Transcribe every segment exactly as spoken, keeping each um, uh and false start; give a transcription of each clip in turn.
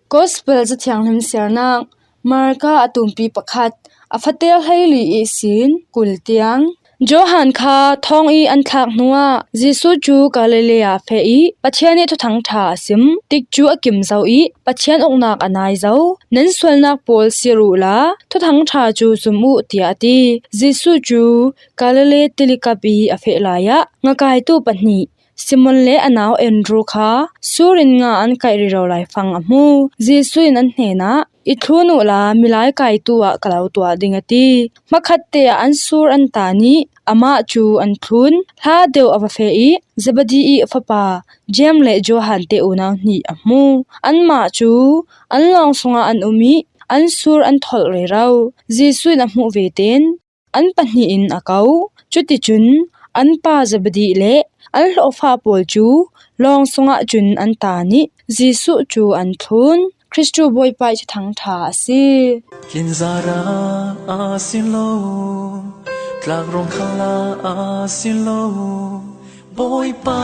Gospel Cathianghlim siarnak Marka a tumpi pakhat, a fatel hleili ihsin kul tiang. Johan kha thawng i an thlak hnuah Jesuh cu Galilee ah a feh i Pathian i Thuthang ṭha a sim. Tikcu a kim zo i Pathian uknak a nai zo. Nan sualnak pawl sir uhla Thuthang ṭha cu zum uh, tiah a ti. Jesuh cu Galilee tili kap i a feh lai ah ngakaitu pahnih, Simon le a nau Andrew kha sur in nga an kaih rero lai fang a hmu. Jesuh in an hnenah, "I thlun uhla milai kaitu ah ka lo tuah ding," a ti. Hmakhatte ah an sur an tan i amah cu an thlun. Hla deuh a va feh i Zebedi i fapa Jeim le Johan te unau hnih a hmu. Anmah cu an lawng sungah an um i an sur an tholh rero. Jesuh in a hmuh ve tein an pahnih in a ko. Cuticun an pa Zebedi le an hlawhfa pawl cu lawng sungah cun an tan i Jesuh cu an thlun. Kristu Bawipa i Thuthang ṭha a si. Tlinzara a si lo, tlak ruang khalah a si lo, Bawipa,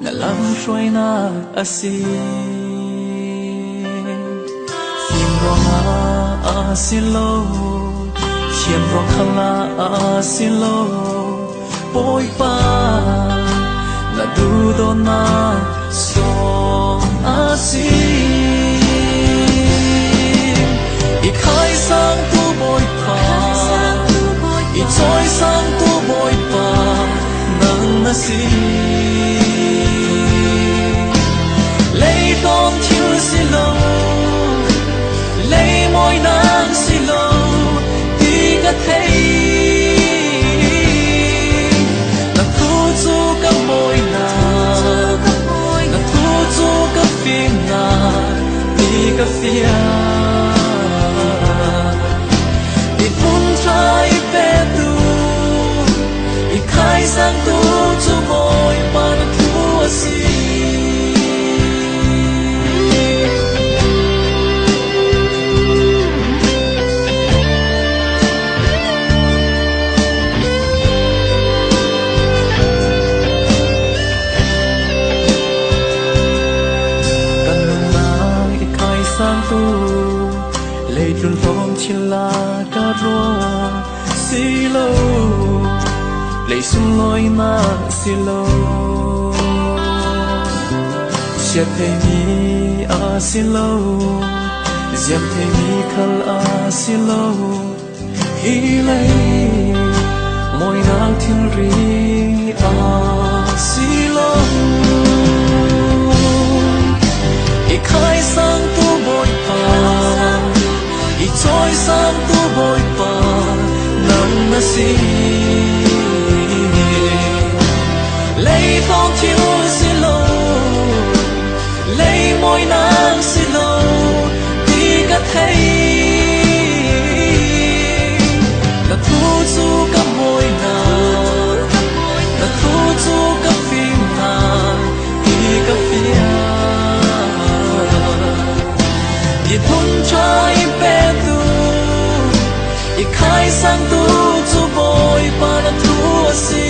na lamhruainak a si. Fim ruangah a si lo, thiam ruang khalah a si lo, Bawipa, na duhdawtnak sawm a si. I khaisangtu Bawipa, i cawisangtu Bawipa, nang na si. Leitlawm thil si lo, leimawi nang si lo ti ka thei. Na thu cu ka mawinak, na thu cu ka fimnak ti ka fiang. I hmun ṭha i petu, i khaisangtu cu Bawipa na thu a si. Kan nunnak i khaisangtu, leitlun hlawm thil ah ka ruat si lo, lei sunglawinak si lo, siat theimi a si lo, ziam theimi khal a si lo, hi lei mawinak thilri a si lo. I khaisangtu Bawipa, i cawisangtu Bawipa, nang na si. Leitlawm thil si lo, leimawi nang si lo ti ka thei. Na thu cu ka mawinak, na thu cu ka fimnak ti ka fiang. I hmun ṭha i petu, i khaisangtu cu Bawipa na thu a si.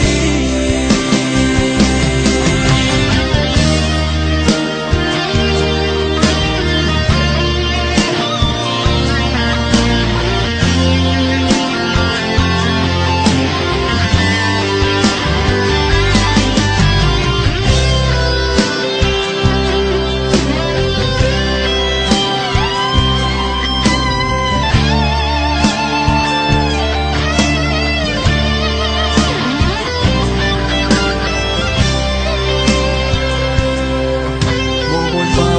Bawipa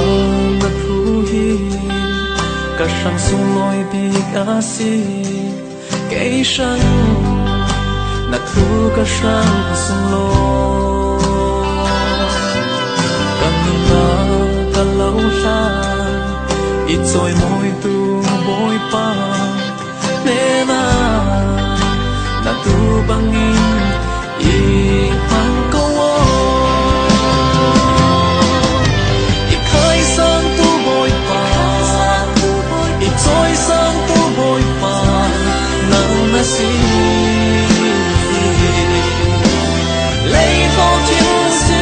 na thu hi ka hrang sunglawi bik a si. Kei hrang na thu ka hrang sunglawi. Ka nunnak ka lo hlan i cawimawitu Bawipa hnenah na duh bangin i hman ko aw. I khaisangtu Bawipa, i cawisangtu Bawipa nang na si. Leitlawm thil si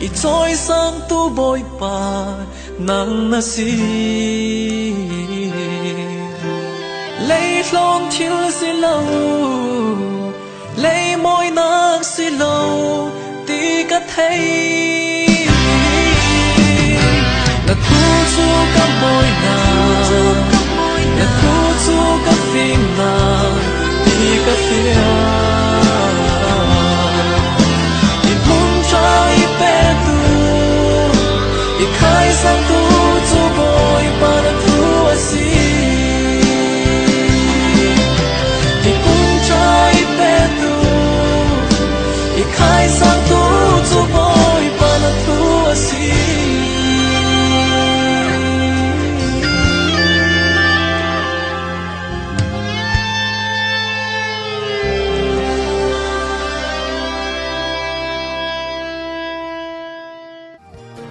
I cawisangtu Bawipa nang na si. Leihlawm thil si lo, leimawinak si lo ti ka thei. Na thu cu ka mawinak, na thu cu ka fimnak ti ka fial. I hmunṭha i petu, i khaisangtu cu Bawipa na thu a si. I hmunṭha i petu, i khaisangtu cu Bawipa na thu a si.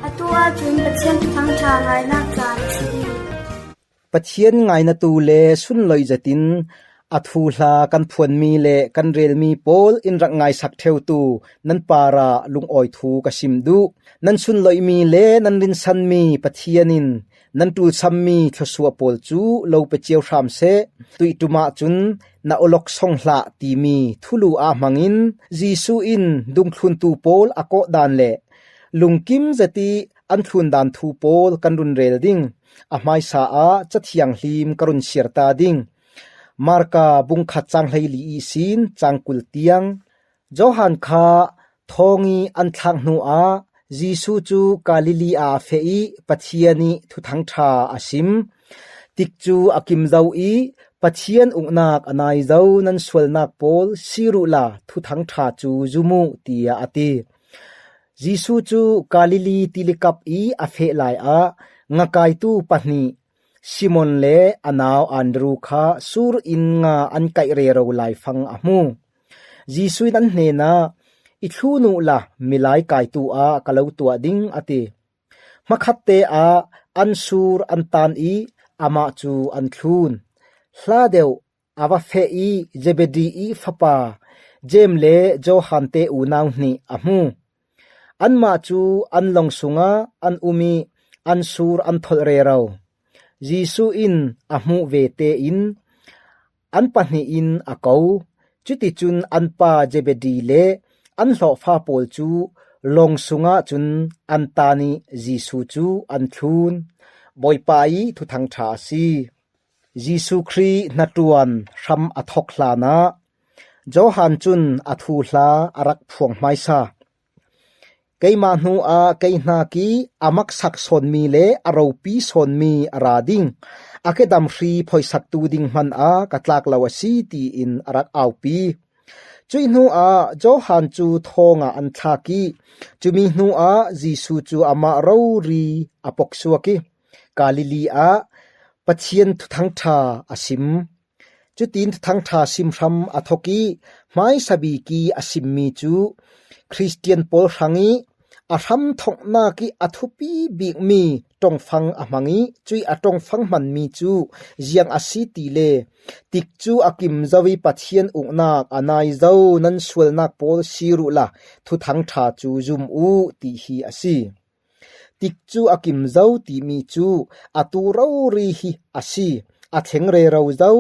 Atu ahcun Pathian thuthang ṭha ngainak caan a si. Pathian ngainatu le sunloih zetin a thuhla kan phuanmi le kan relmi pawl in rak ngaisak ṭheutu nan parah lungawi thu ka sim duh. Nan sunloihmi le nan rinsanmi Pathian in nan ṭulsammi thluasuah pawl cu lo pe cio hram seh. Tuih ṭum ahcun na awlok song hlah timi thulu ah hmangin Jesuh in dungthluntu pawl a kawhdan le lungkim zetih an thlundan thu pawl kan run rel ding. A hmaisa ah Cathiang hlim ka run siar ta ding. Marka bungkhat cang hleili ihsin cang kul tiang. Johan kha thawng i an thlak hnuah Jesuh cu Galilee ah a feh i Pathian i thuthang ṭha a sim. Tikcu a kim zo i Pathian uknak a nai zo nan sualnak pawl sir uhla thuthang ṭha cu zum uh, tiah a ti. Jesuh cu Galilee tilikap i a feh lai ah ngakaitu pahnih Simon le a nau Andru kha sur in nga an kaih rero laifang a hmu. Jesuh in an hnenah, "I thlun uhla milai kaitu ah ka lo tuah ding," a ti. Hmakhatte ah an sur an tan i amah cu an thlun. Hla deuh a va feh i Zebedi i fapa Jeim le Johan te unau hnih a hmu. Anmah cu an long sungah an um i an sur an tholh rero. Jesuh in a hmuh ve tein an pahnih in a ko. Cuticun an pa Zebedi le an hlawhfa pawl cu long sungah cun an tan i Jesuh cu an thlun. Bawipa i thuthang ṭha a si. Jesuh Khrih hnaṭuan hram a thok hlanah Johan cun a thuhla a rak phuang hmaisa. Keimah hnuah kei hnak i a maksak sawnmi le a ropi sawnmi a ra ding, a kedam hri phoisaktu ding hmanh ah ka tlak lo a si, tiin a rak aupi. Cuih hnuah Johan cu thawngah an thlak i, cumi hnuah Jesuh cu amah rori a poksuak i, Galilee ah Pathian thuthang ṭha a sim. Cutin thuthang ṭha sim hram a thok i, hmaisa bik i a simmi cu Khristian pawl hrang i a hramthoknak i a thupi bikmi ṭongfang a hmang i, cuih a ṭongfang hmanmi cu ziang a si ti le, tikcu a kim zo i Pathian uknak a nai zo nan sualnak pawl sir uhla thuthang ṭha cu zum uh, ti hi a si. Tikcu a kim zo timi cu atu rori hi a si, a thleng rero zo,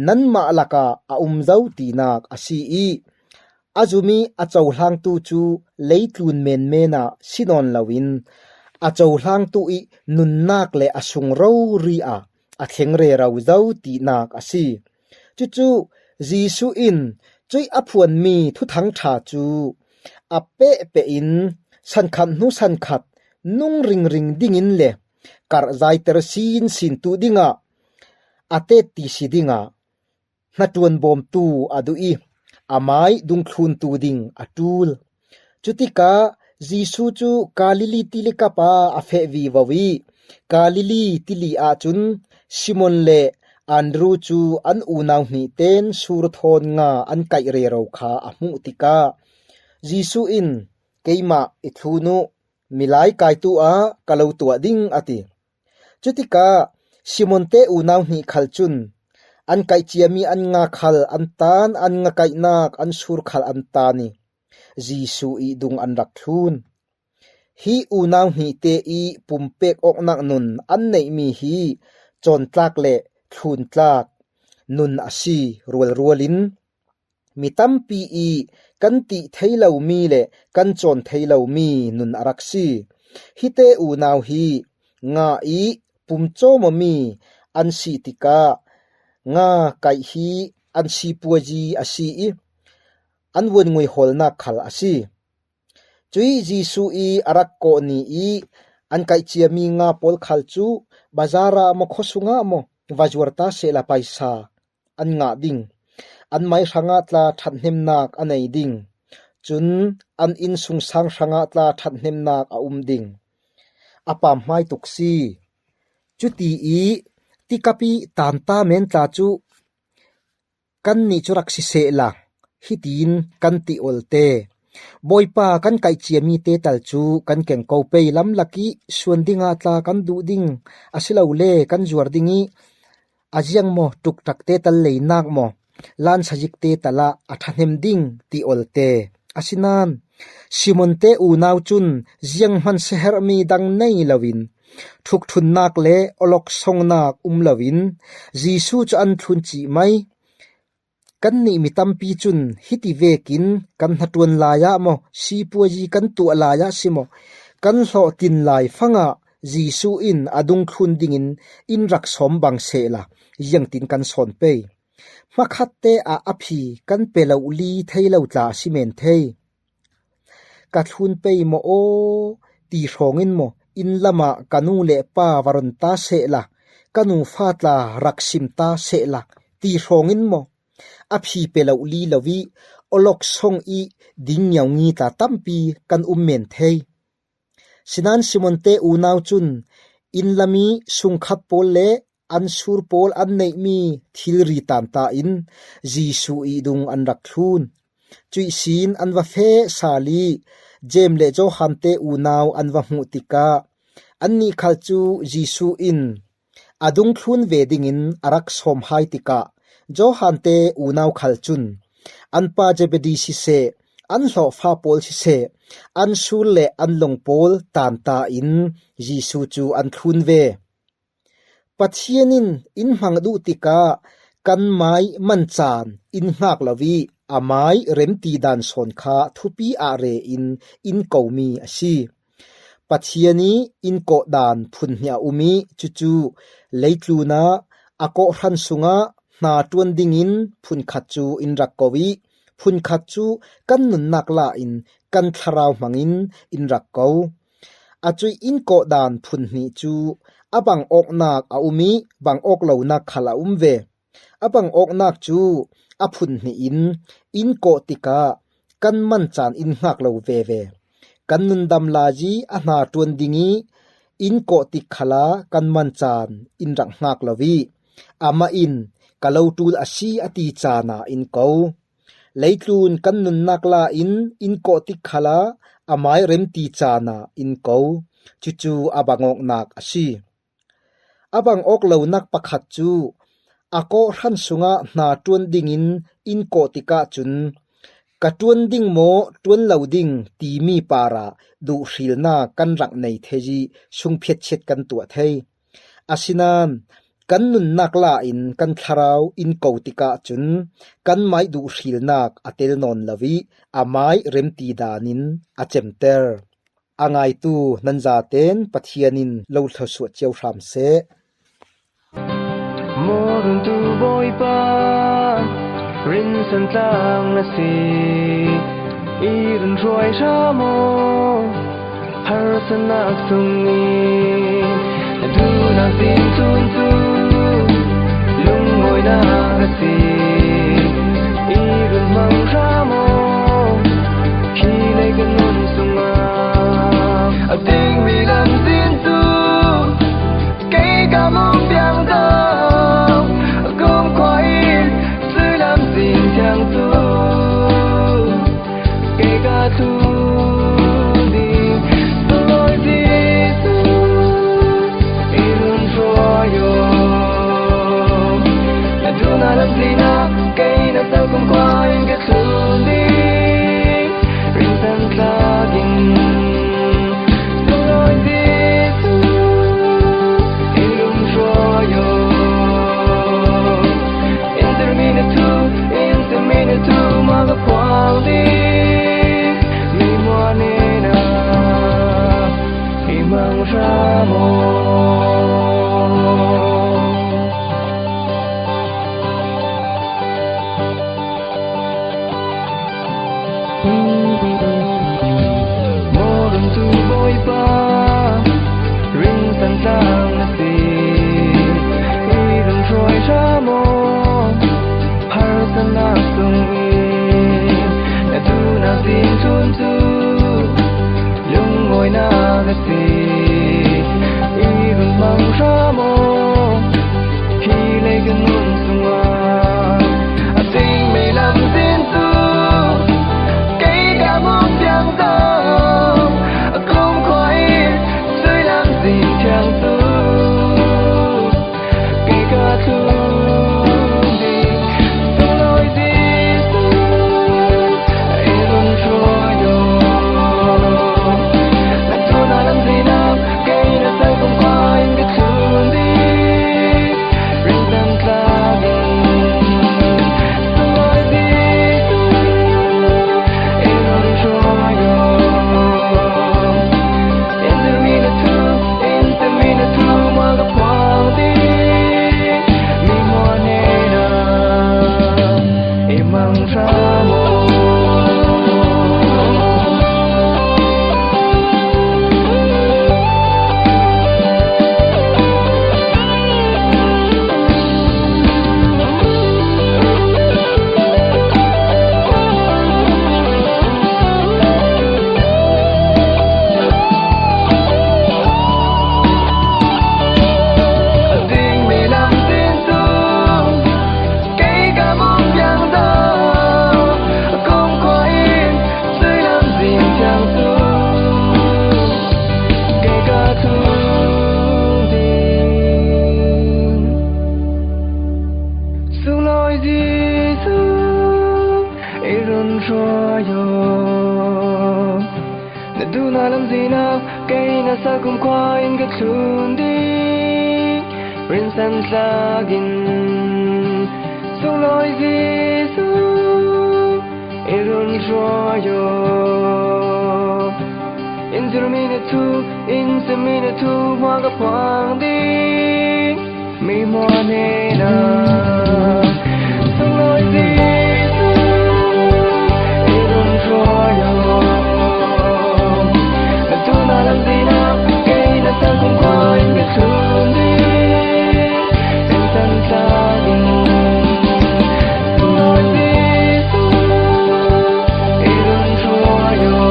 nanmah lakah a um zo tinak a si i, a zum i a cohlangtu cu leitlun menmen ah si nawn loin a cohlangtu i nunnak le a sung rori ah a thleng rero zo tinak a si. Cucu Jesuh in cuih a phuanmi thuthang ṭha cu a pehpeh in sankhat hnu sankhat nung ringring dingin le karh zaiter sinsintu dingah a tetti si dingah hnaṭuan bawmtu a duh i, amai dungthluntu ding a ṭul. Cutikah Jesuh cu Galilee tilikap ah a feh vivo i, Galilee tili ahcun Simon le Andru cu an unau hnih ten sur thawn nga an kaih rero kha a hmuh tikah Jesuh in, "Keimah i thlun uh, milai kaitu ah ka lo tuah ding," a ti. Cutikah Simon te unau hnih khal cun an kaih ciami an nga khal an tan, an nga kaihnak an sur khal an tan i Jesuh i dung an rak thlun. Hi unau hnihte i pumpek awknak nun an neihmi hi cawntlak le thluntlak nun a si rualrual in, mi tampi i kan tih thei lomi le kan cawn thei lomi nun a rak si. Hite unau hi nga i pum cawmawmi an si tikah nga kaih hi an sipuazi a si i an vuanngui hawlnak khal a si. Cuih Jesuh i a rak kawh ni i an kaih ciami nga pawl khal cu bazar ah maw khuasung ah maw va zuar ta sehla paisa an ngah ding. An mai hrangah tla ṭhathnemnak a nei ding. Cun an innsungsang hrangah tla ṭhathnemnak a um ding. A pamhmai tuk si. Cuti i tikap i tanta men tla cu kannih cu rak si sehla, hitin kan ti olte. Bawipa kan kaih ciami te tal cu kan keng ko pei lam lak i suan dingah tla kan duh ding, asilole kan zuar ding i a ziang maw, ṭukṭak te tal leinak maw, lansazik te tal ah a ṭhahnem ding ti olte. Asinain Simon te unau cun zianghman siaherhmi dang nei loin ṭhukṭhunnak le awloksonnak um loin Jesuh cu an thlun cih mai. Kannih mi tampi cun hiti vekin kan hnaṭuan lai ah maw, sipuazi kan tuah lai ah si maw, kan hlawhtlin lai fangah Jesuh in a dungthlun dingin in rak sawm bang sehla, ziangtin kan sawn pei? Hmakhatte ah a phi kan pe lo li thei lo tla a si men thei. Ka thlun pei maw aw, ti hrawngin maw, inn lamah ka nu le pa va ron ta sehla, ka nu fa tla rak sim ta sehla, ti hrawngin maw, a phi pe lo li lo i, awloksong i ding ngiaungi tla tampi kan um men thei. Sinan Simon te unau cun inn lam i sungkhat pawl le an sur pawl an neihmi thilri tanta in Jesuh i dung an rak thlun. Cuih sin an va feh sal i Jeim le Johan te unau an va hmuh tikah annih khal cu Jesuh in a dungthlun ve dingin a rak sawm hai tikah Johan te unau khal cun an pa Zebedi siseh, an hlawhfa pawl siseh, an sur le an long pawl tanta in Jesuh cu an thlun ve. Pathian in in hmang duh tikah kan mai man caan in hngak lo i a mai remti dan sawn kha thupi ah re in in komi a si. Pathian i in kawh dan phun hnih a um i cucu leitlun ah a kawhhran sungah hna ṭuan dingin phun khat cu in rak ko i phun khat cu kan nunnak la in kan thlarau hmangin in rak ko. A cuih in kawh dan phun hnih cu a bang awknak a um i bang awk lonak khal a um ve. A bang awknak cu a phun hnih in in kawh tikah kan man caan in hngak lo veve. Kan nundam lai i a hna ṭuan ding i in kawh tik khalah kan man caan in rak hngak lo i amah in ka lo ṭul a si a ti caan ah in ko. Leitlun kan nunnak la in in kawh tik khalah a mai remti caan ah in ko. Cucu a bang awknak a si. A bang awk lonak pakhat cu a kawhhran sungah hna ṭuan dingin in kawh tikah cun ka ṭuan ding maw, ṭuan lo ding timi parah duhhrilnak kan rak nei thei i sungphiatchiat kan tuah thei. Asinain kan nunnak la in kan thlarau in ko tikah cun kan mai duhhrilnak a tel nawn lo i a mai remti dan in a cemter. A ngaitu nan zaten Pathian in lo thluasuah cio hram seh. Mawruntu Bawipa, rinsan tlang na si, i run hruai hram aw, harsatnak sung i na duhnak ding tun cu lungmawinak a si. I run hmang hram aw, khi lei ka nun sungah a dingmi lamzin cu kei ka mung piang zo. Kumkhua in culam zing thiang cu kei ka thlun ding. Bawi Jesuh, i run hruai aw. Na duhnak lamzin ah kei na zoh kumkhua in ka thlun ding. Rinsan tlang in Tang na si, i run hruai hram aw, harsatna sung i, na duhna zing thum cu, lungawina na si, i run hmang hram aw, hi lei ka nun sungah, a ding meilam zin cu, kei ka mun piang zo, a kumkhua i, cuilam zin thiang cu, kei ka tlun ding, sunglawi Jesuh, i run hruai aw. Na tuna lam zin ah, kei na sal kumkhua in ka tlun ding, rinsan tlak in, sunglawi Jesuh, i run hruai aw. In zirmi na thu, in timi na thu, ma ka phuang ding, mi hmuan hnenah i mang hram aw. A ding meilam zin cu, kei ka mun piang zo, a kumkhua in, cuilam zin thiang cu, kei ka tlun ding, sunglawi Jesuh, i run hruai aw. Na duhna lam zin ah, kei na sal kumkhua in ka tlun ding, rinsan tlak in, sunglawi Jesuh, i run hruai aw. In zirmi na thu, in timi na thu, ma ka phuang ding, mi hmuan hnenah, sunglawi Jesuh, i run hruai aw. Na tuna lam zin ah, kei na sal kumkhua in ka tlun ding, rinsan tlak in, sunglawi Jesuh, i run hruai aw.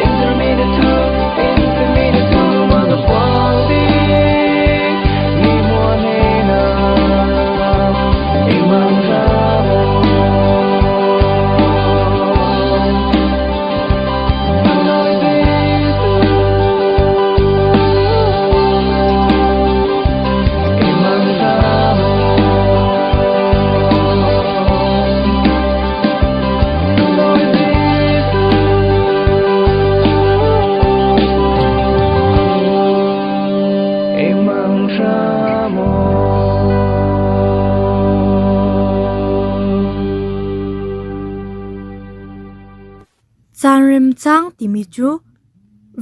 In zirmi na thu, in timi na thu, ma ka phuang ding, mi hmuan hnenah, i mang hram aw. Sunglawi Jesuh, i mang hram aw. Caan remcang timi cu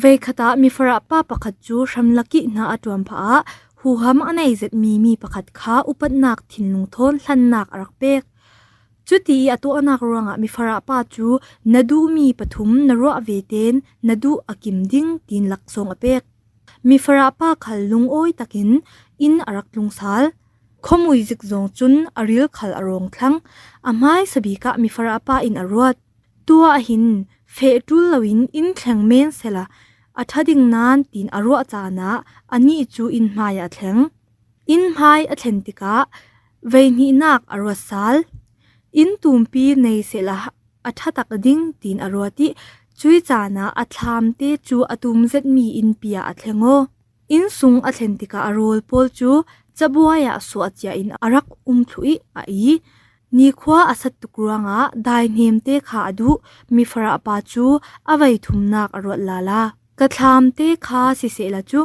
veikhat ah mifarah pa pakhat cu hramlak i hna a ṭuan phah ah huham a nei zetmi mi pakhat kha upatnak thinlung thawn hlannak a rak pek. Cuti i a tuahnak ruangah mifarah pa cu, "Na duhmi pathum na ruah ve tein na duh a kim ding," tiin laksawng a pek. Mifarah pa khal lungawi takin inn a rak tlung sal. Khuamui zik zawng cun a ril khal a rawng thlang. A hmaisa bik ah mifarah pa in a ruat. Tuah hin feh ṭul loin inn thleng men sehla a ṭha ding nain tiin a ruah caan ah anih cu inn hmai ah a thleng. Inn hmai a thlen tikah veihnihnak a ruat sal. Inn tumpi nei sehla a ṭha tak ding tiin a ruat i, cuih caan ah a thlamte cu a tum zetmi innpi ah a thleng aw. Inn sung a thlen tikah a rawl pawl cu cabuai ah suah cia in a rak um thluh i a i. Nikhua a sat tuk ruangah daihnemte kha a duh mifarah pa cu a vei thumnak a ruat lala. Ka thlamte kha sisehla cu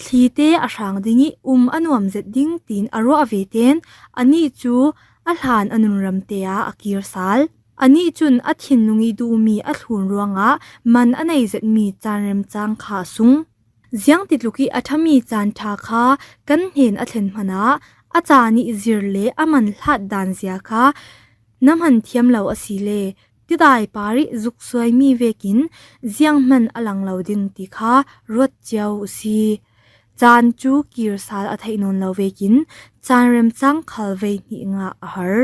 thlite a hrang ding i um a nuam zet ding tiin a ruah ve tein anih cu a hlan a nunramte ah a kir sal. Anih cun a thinlung i duhmi a thlun ruangah man a nei zetmi caan remcang kha a sung. Ziangtitluk i a ṭhami caan ṭha kha kan hnen a thlen hmanh ah a caan i zir le a man hlat dan zia kha na hman thiam lo a si le Tidai par ih zuksuai mi vekin zianghman a lang lo ding ti kha ruat cia uh si. Caan cu kir sal a theih nawn lo vekin caan remcang khal vei hnih ngah a har.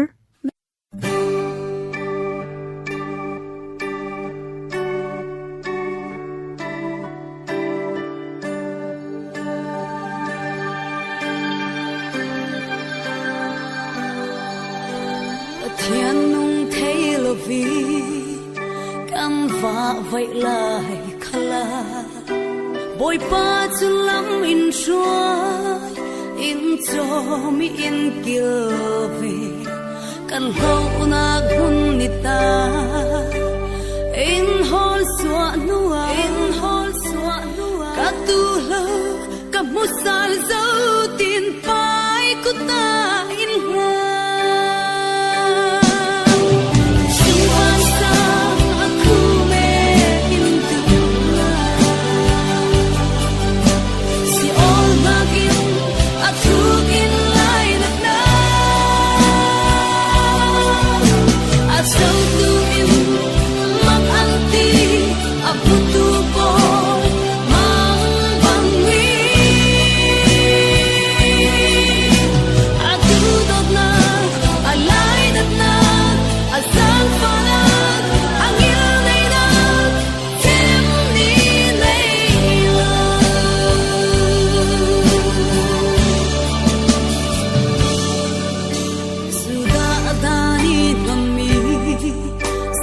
Pathian nung thei lo vi kan vah vaih lai khala Bawipa cu lam in hruai, in cawm ih in kil ve. Kan hlohnak hmun ni ta in hawl suah hnuah, in hawl suah hnuah ka tu hlo, ka hmu sal zo tin pai kut ah in hngak. Sungvan sang a khum e in duh lai. Si awl hnakin a thuk in lainatnak a cotu in mak an ti a butu pawl mang bang hi. A duhdawtnak, a lainatnak, a zaangfahnak, a ngilneinak, cem ni nei lo. Judah dan ih hnammi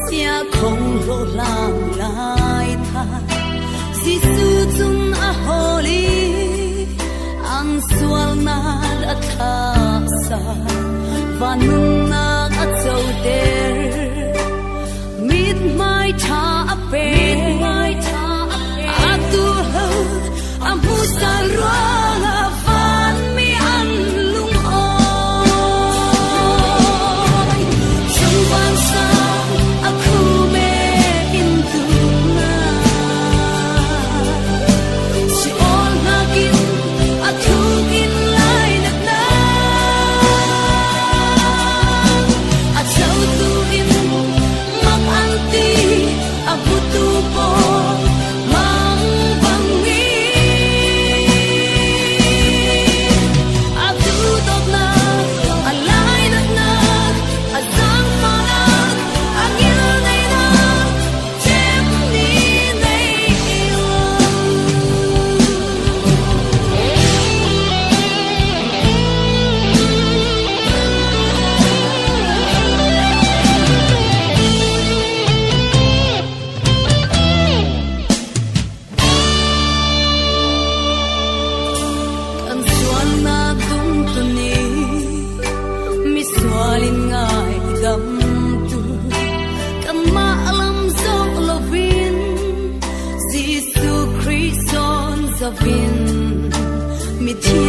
siakhong hlawhhlang lai than Jesuh cun a hawl ih an sualnak a thahsa, van nunnak a coter, mithmai ṭha a pek, a tu hlo a hmu sal ruangah vanmi an lungawi. Sungvan sang a khum e in duh lai. Si awl hnakin a thuk in lainatnak a cotu in mak an ti a butu pawl mang bang hi. A duhdawtnak, a lainatnak, a zaangfahnak, a ngilneinak, cem ni nei lo. Kan sualnak dungtun ih misual in ngaidamtu, kanmah lam zoh loin Jesuh Khrih sawn zoh in mithiang